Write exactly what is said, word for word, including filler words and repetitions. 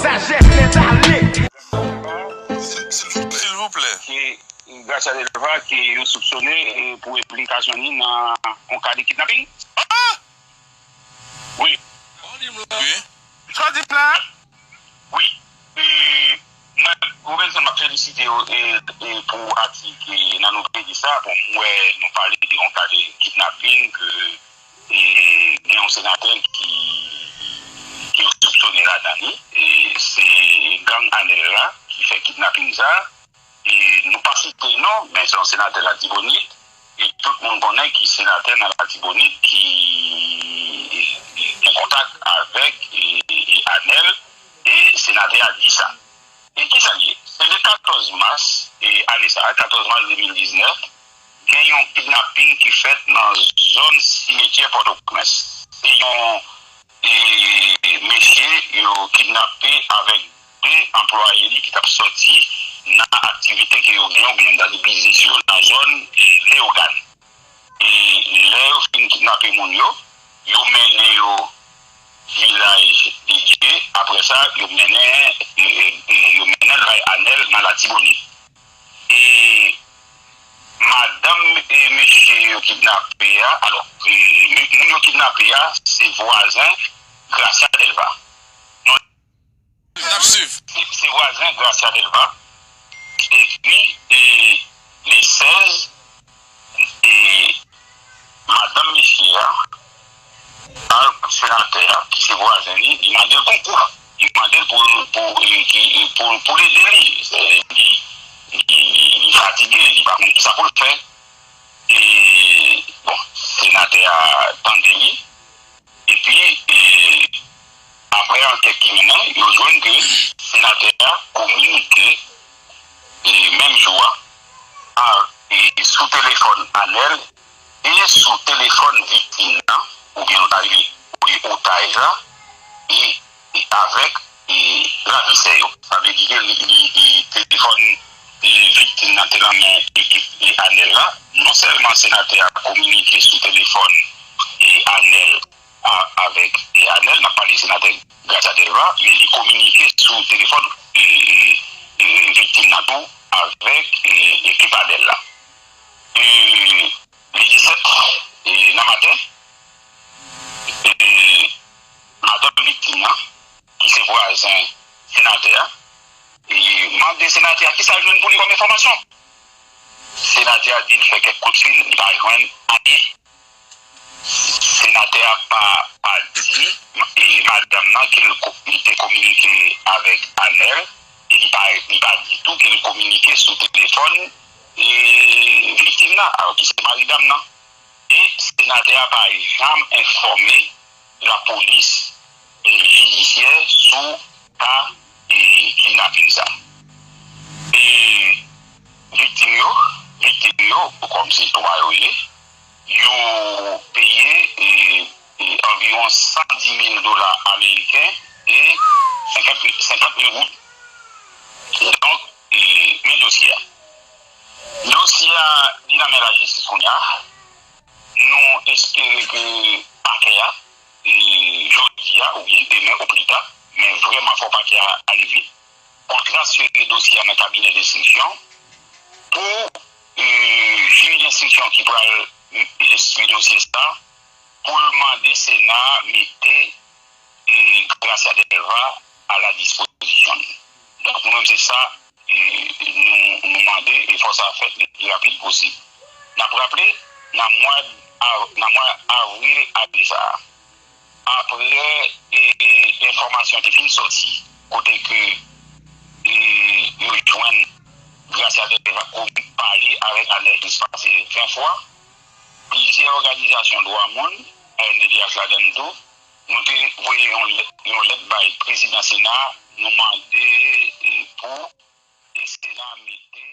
Sajès nèt ale. Silvouplè. Ke Gracia Delva ke yo soupsone e pou enplikasyon li nan yon ka de kidnaping. Ah! Wi. Wi. Sa w di m la? Wi. E, mwen, Robinson, m ap felisite yo e, e pou atik e nan nouvèl sa. Bon, m wè nou pale de yon ka de kidnaping ke e, gen yon senatè ki, ki yo soupsone ladan li. E, se gang Anèl la ki fè kidnaping sa. E, nou pa site non, men se yon senatè Latibonit. E tout moun konnen ki senatè nan Latibonit ki gen kontak avèk e, e Anèl. E senatè a di sa. E kisa l ye? Se le katòz mas e ane sa a, katòz mas de mil diznèf, gen yon kidnaping ki fèt nan zòn simetyè Pòtoprens. Se yon e, mesye yo kidnape avèk de anplwaye li ki t ap sòti nan aktivite ke yo gen oubyen nan biznis yo nan zòn e, Leyogàn. E lè yo fin kidnape moun yo, yo mennen yo vilaj de Dye. Apre sa, yo mennen e, e, e, yo mennen l bay Anèl nan Latibonit. E madanm e mesye yo kidnape a, alò, e, moun yo kidnape a, se vwazen Gracia Delva. N ap swiv. Se, se vwazen Gracia Delva. Epi, e, le sèz, e, madanm mesye a, al senatè a, ki se vwazen li, li mande l konkou. Li mande l pou, pou, e, ki, e, pou, pou l ede li. Se, li, li, li fatige, li pa konn kisa pou l fè. E, bon, senatè a tande li. Epi, e, apre ankèt ki mennen, yo jwenn ke senatè a kominike, e, menm jou a, a, e, sou telefòn Anèl e sou telefòn viktim nan, oubyen nou ta rele otaj la, e, e avèk e, ravisè yo. Sa vle di ke li, li, li, telefòn e, viktim nan te nan men ekip e, Anèl la. Non sèlman senatè a kominike sou telefòn e, Anèl a, avèk e, Anèl, n ap pale senatè Gracia Delva, men li kominike sou telefòn e, e, e, viktim nan tou avèk e, ekip Anèl la. E, le disèt e, nan maten, e, madanm viktim nan, ki se vwazen senatè a, e, mande senatè a kisa l jwenn pou li kòm enfòmasyon. Senatè a di l fè kèk kout fil, li pa jwenn anyen. Senatè a pa, pa di e, madanm nan ke l ko- li te kominike avèk Anèl, e li pa, li pa di tou ke l kominike sou telefòn e, viktim nan, alò ki se mari dam nan. E senatè a pa janm enfòme lapolis e, jidisyè sou ka e, kidnaping sa. E viktim yo, viktim yo, kòm se twa yo ye, yo peye e, e, anviwon san di mil dola ameriken e senkant mil, senkant mil goud. Donk, e, men dosye a. Dosye a, li nan men lajistis kounye a. Nou espere ke pakè a, e, jodi a oubyen demen oplita, men vrèman fò pakè a ale vit, pou l transfere dosye a nan kabinè denstriksyon, pou e, jij denstriksyon ki pral enstwi dosye sa, pou l mande Sena mete e, Gracia Delva a la dispozisyon li. Donk, nou menm se sa e, nou, nou mande e fò sa fèt le pli rapid posib. N ap raple, nan mwa, av- nan mwa avril ane sa a, apre e, enfòmasyon te fin sòti, kote ke e, yo jwenn Gracia Delva komi pale avèk Anèl plis pase ven fwa, plizyè òganizasyon dwa moun, R N D D H ladan l tou, nou te voye yon lèt, yon lèt bay prezidan Sena a, nou mande e, pou e, Sena mete